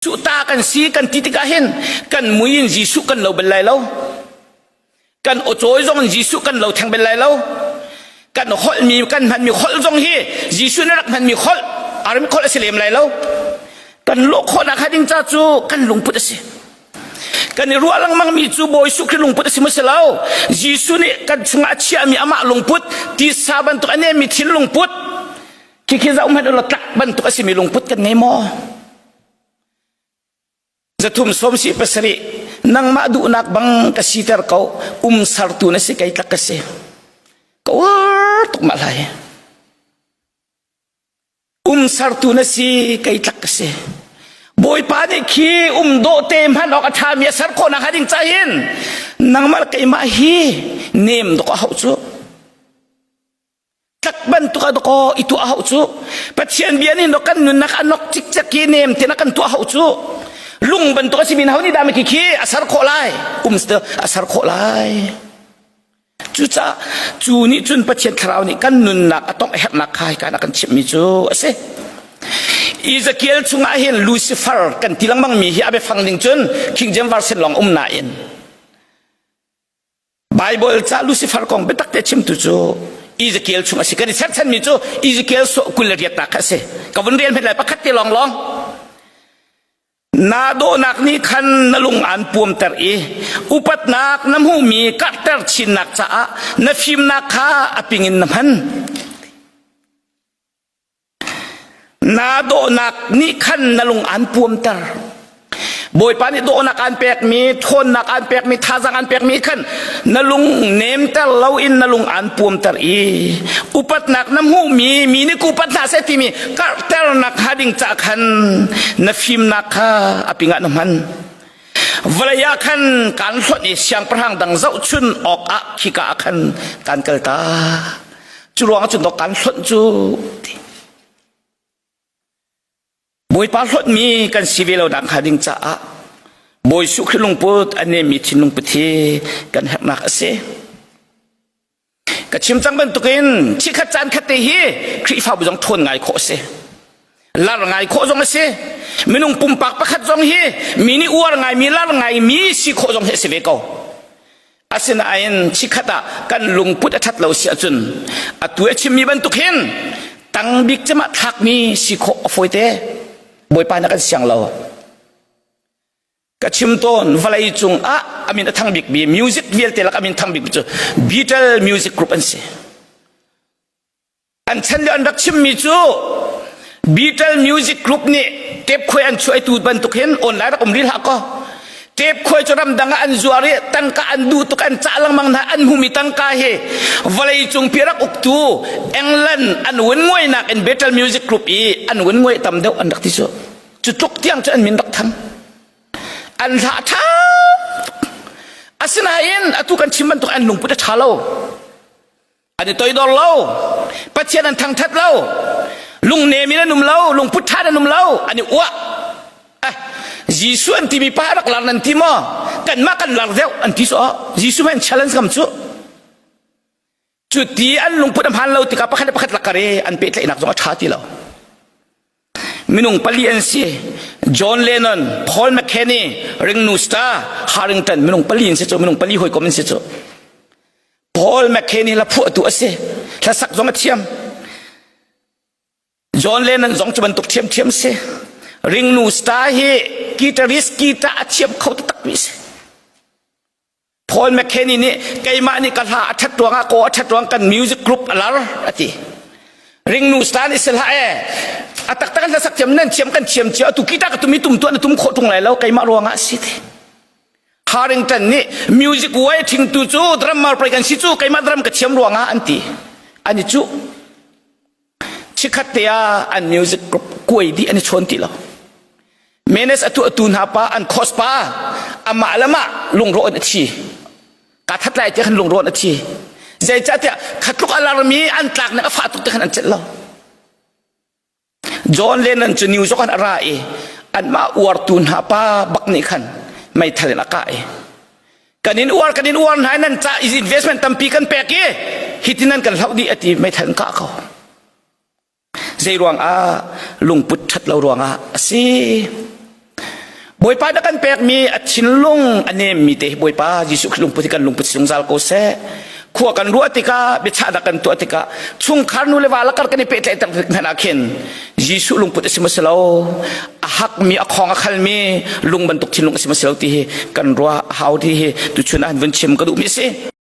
Cu ta kan si kan ti tikah hin kan mui in Jesuh kan lo bal lai lo. Kan awcawi zong in Jesuh kan lo theng bal lai lo. Kan holhmi kan hmanmi holh zong hi Jesuh nih rak hmanmi holh Aramaic holh a si lem lai lo. Kan lawh khawhnak hnga ding ca cu kan lungput a si. Kan i ruah lengmangmi cu Bawi Jesuh Khrih lungput a si maw si lo? Jesuh nih kan chungah a chiahmi amah lungput, tisa bantuk a nemmi thil lungput, Khikhi zoh hmanh ulaw tlak bantuk a simi lungput kan ngei maw? Zathum sawm si pasarih nangmah duhnak bang ka siter ko um sartu na si kei tlak ka si ka uar tuk mah lai um sartu na si kei tlak ka si Bawipa nih khi um dawh te hman awk a ṭhami a ser khawhnak hnga ding ca hin nangmah le keimah hi nem dawk a hauh cu tlak bantuk ah dakaw i tuah hau cu Pathian bia nih kan nunnak a nok cikcek i nem tin a kan tuah hau cu lung bantuk a simi ho nih dah khi khi a ser khawh lai um a ser khawh lai cucaah cu nih cun Pathian thlarau nih kan nunnak a tongh herhnak kha hika a kan chimhmi cu a si Ezekiel chungah hin Lucifer kan ti lengmang mi hi a biafang ning cun King James Version lawng um nain Bible ca Lucifer kong biatak te chimtu cu Ezekiel chung a si. Kan i cherchanmi cu Ezekiel sawh 28 nak kha a si. Ka vun rel hmet lai pakhat te lawng lawng. Na dawhnak nih khan na lung aan puamter i upatnak na hmuhmi karhter chinnak caah na fimnak kha a ping in na hman. Na dawhnak nih khan na lung aan puamter. Bawipa nih dawhnak aan pekmi, ṭhawnnak aan pekmi, thazaang aan pekmi khan na lung nemter loin na lung aan puamter i upatnak na hmuhmi mi nih upat hna seh timi karhternak hnga ding ca khan na fimnak kha a pingah na hman. Vawlei ah khan kaan hlonh i siangpahrang dang zohchun awkah khika ah khan kaan kalta. Cu ruangah cun dawk kaan hlonh cu ti. Bawipa hlonhmi kan si ve lo nak hnga ding caah Bawi Jesuh Khrih lungput a nemmi thinlung put hi kan herhnak a si. Ka chim cang bantukin chikkhat caan khat te hi Khrihfabu zong ṭhawn ngai khawh a si. Lar ngai khawh zong a si. Minung pumpak pakhat zong hi mi nih uar ngaimi lar ngaimi si khawh zong hi a si ve ko. Asinain chikkhat ah kan lungput a ṭhat lo si ahcun atu a chimmi bantuk hin tang bik cem ah thlakmi si khawh a fawi te. Bawipa na kan siang lo. Ka chim tawn vawlei cung ah a min a thang bikmi music vialte lak a min thang bikmi cu Beatle music group an si. An chan lio an rak chimmi cu Beatle music group nih tape khuai an chuah tu bantuk hin online rak um rih hlah kaw tape khuai cu ramdang ah an zuar i tangka an duh tuk an cah lengmang hna an hmumi tangka hi vawlei cung pi rak uktu England an win nguainak in Beatle music group i an win nguai tam deuh an rak ti cu Cu tluk tiang cu an min rak thang. An hla a ṭha. Asinain atu kan chim bantuk an lungput a ṭha lo. An i toidor lo. Pathian an thangṭhat lo. Lungnem in an um lo. Lungput ṭha an um lo. An i uah. Eh, Jesuh an timi pa rak lar nan ti maw? Kanmah kan lar deuh an ti so. Jesuh an challenge ngam cu. Cu ti an lungput a hmaan lo tikah pakhat le pakhat lakar i an pehtlaihnak zong a ṭha ti lo. Minung pali an si. John Lennon, Paul McCartney, Ringo Starr, Harrington minung pali an si cu minung pali hawikom an si cu. Paul McCartney hla phuahtu a si. Hlasak zong a thiam. John Lennon zong cu bantuk thiamthiam si. Ringo Starr hi guitarist guitar a thiam kho taktakmi si. Paul McKenney nih keimah nih ka hla a ṭhat ruangah kaw a ṭhat ruang kan music group a lar a ti. Ringnu star nih si hlah e a taktak an hlasak thiam nan thiam kan thiam cio atu kita ka tum i tum tuah na tum khawh ṭung lai lo keimah ruangah a si ti. Harrington nih music way ṭhingtu cu drummer pei kan si cu keimah drum ka thiam ruangah an ti. An i cuh. Chikkhat te ah an music group kuai dih an i chawn ti lo. Menes atu atu hna pa an khos pa amah le mah lungrawh in a thi. Ka that lai ti khan lungrawh in a thi. Zeicahtiah khatluk a larmi an tlaknak a fah tuk te khan an celh lo. John Lennon cu New York an a ra i anmah uartu hna pa bak nih khan meithal in a kah i kan in uar kan in uar hna nan ca investment tampi kan pek i hitin nan kan hloh dih ati meithal in kah ko zei ruang ah lungput ṭhat lo ruangah a si. Bawipa na kan pekmi a thinlung a nemmi te hi Bawipa Jesuh Khrih lungput hi kan lungput zungzal ko seh. Khua kan ruah tikah, biachahnak kan tuah tikah, chungkhar nu le va lakar kan i pehtlaih tak hmanh ah khin Jesuh lungput a si maw si lo, a hakmi, a khong a khalmi lung bantuk thinlung a si maw si lo ti hi kan ruah a hau ti hi tuchun ah vun chim ka duhmi a si.